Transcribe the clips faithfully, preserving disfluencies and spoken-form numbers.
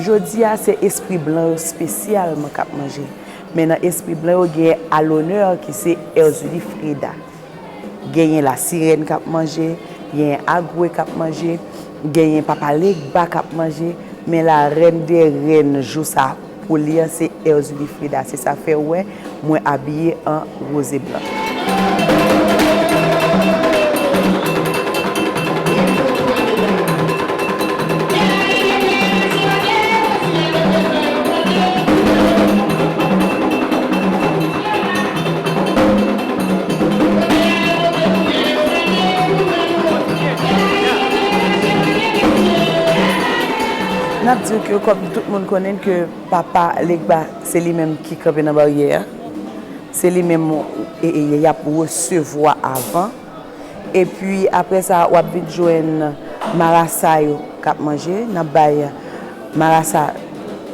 Jodi a, se espri blan yo espesyalman k ap manje. Men nan espri blan yo, gen Alonè ki se Erzulie Freda. Genyen Lasirèn k ap manje, genyen Agwe k ap manje, genyen Papa Legba k ap manje, men la reine des reines jou sa pou li an se Erzulie Freda. Se sa fè w wè mwen abiye an woz e blan. N ap di w ke kòm tout moun konnen ke Papa Legba se li menm ki kanpe nan baryè a. Se li menm e, e, y ap resevwa avan. Epi apre sa, w ap vin jwenn marasa yo k ap manje. N ap bay marasa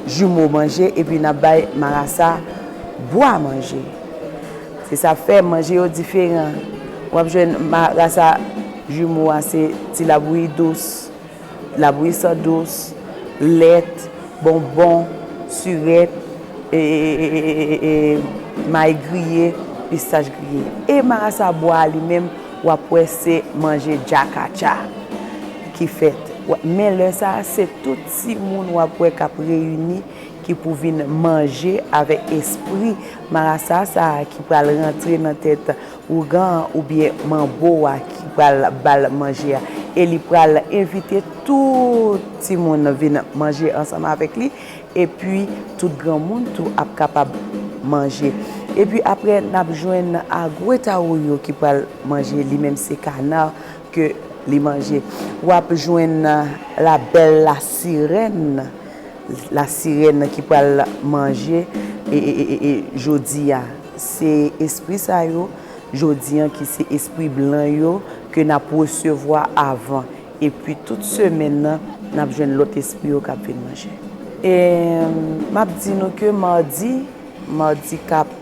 jimo manje, epi n ap bay marasa bwa manje. Se sa fè manje yo diferan. W ap jwenn marasa jimo a, se ti labouyi dous, labouyi san dous, lèt, bonbon, sirèt, e, e, e, e, e, e, mayi griye, pistach griye. E marasa bwa a li menm, w ap wè se manje djakatya ki fèt. Wa-, men lè sa a, se tout timoun w ap wè k ap reyini ki pou vin manje avèk espri marasa sa a ki pral rantre nan tèt ougan an oubyen manbo a ki pral ba l manje a. E li pral envite tout timoun vin manje ansanm avèk li, epi tout granmoun tou ap kapab manje. Epi apre, n ap jwenn Agwe Tawoyo ki pral manje, li menm se kana ke li manje. W ap jwenn la belle la sirène, la sirène ki pral manje e, e, e, e, e jodi a. Se espri sa yo, jodi an ki se espri blan yo ke n ap resevwa avan. Epi tout semèn nan, n ap jwenn lòt espri yo k ap vin manje. E m ap di nou ke madi, madi k ap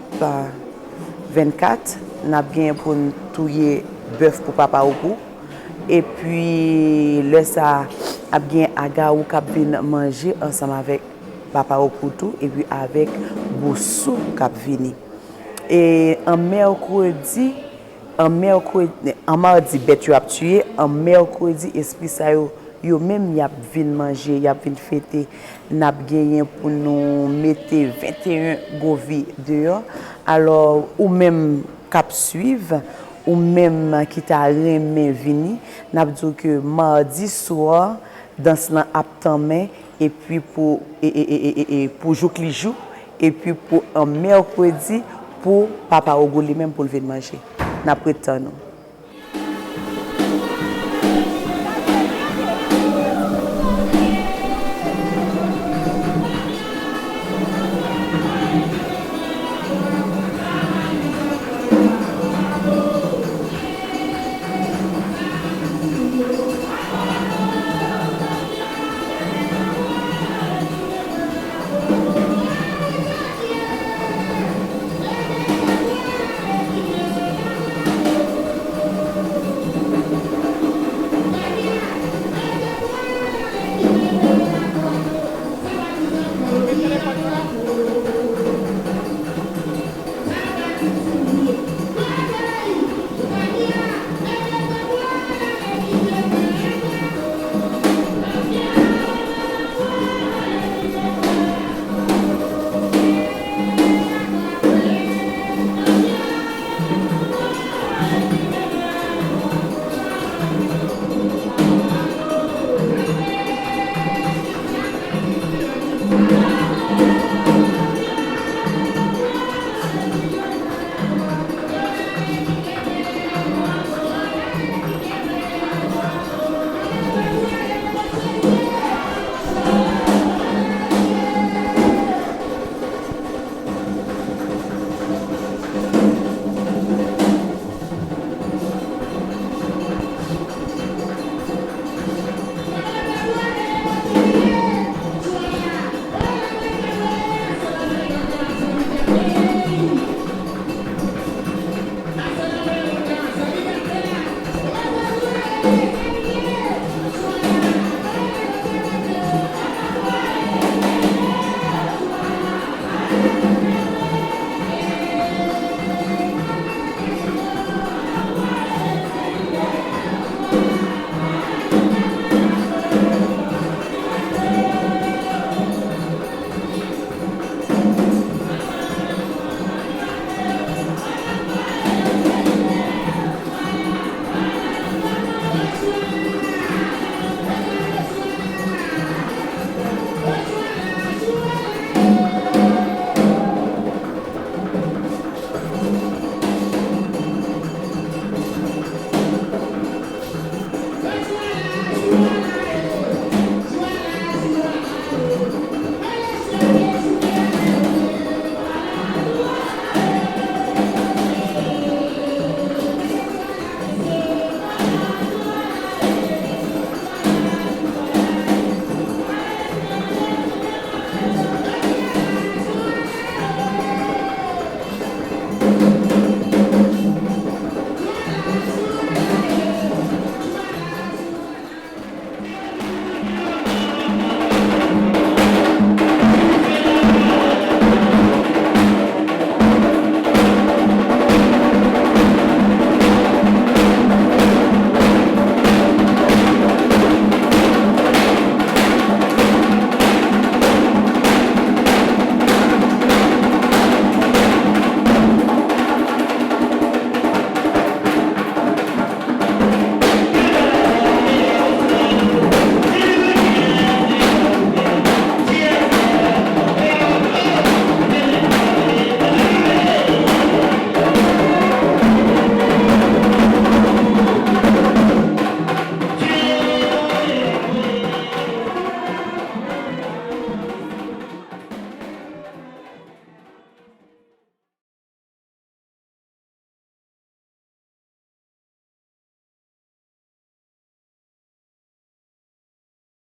vennkat, n ap genyen pou n touye bèf pou Papa Ogou. Epi lè sa a, ap gen Agawou k ap vin manje ansanm avèk Papa Ogou tou, epi avèk Bousou k ap vini. E an mèkredi, an mèkredi, an madi, bèt yo ap tiye, an mèkredi, espri sa yo, yo menm, y ap vin manje, y ap vin fete. N ap genyen pou nou mete venteyen govi deyò. Alò, ou menm k ap swiv, ou menm ki ta renmen vini, n ap di w ke madi swa, dans lan ap tanmen, epi pou, e, e, pou jouk li jou, epi pou an mèkredi, pou Papa Ogou li menm pou l vin manje. N ap ret tann ou.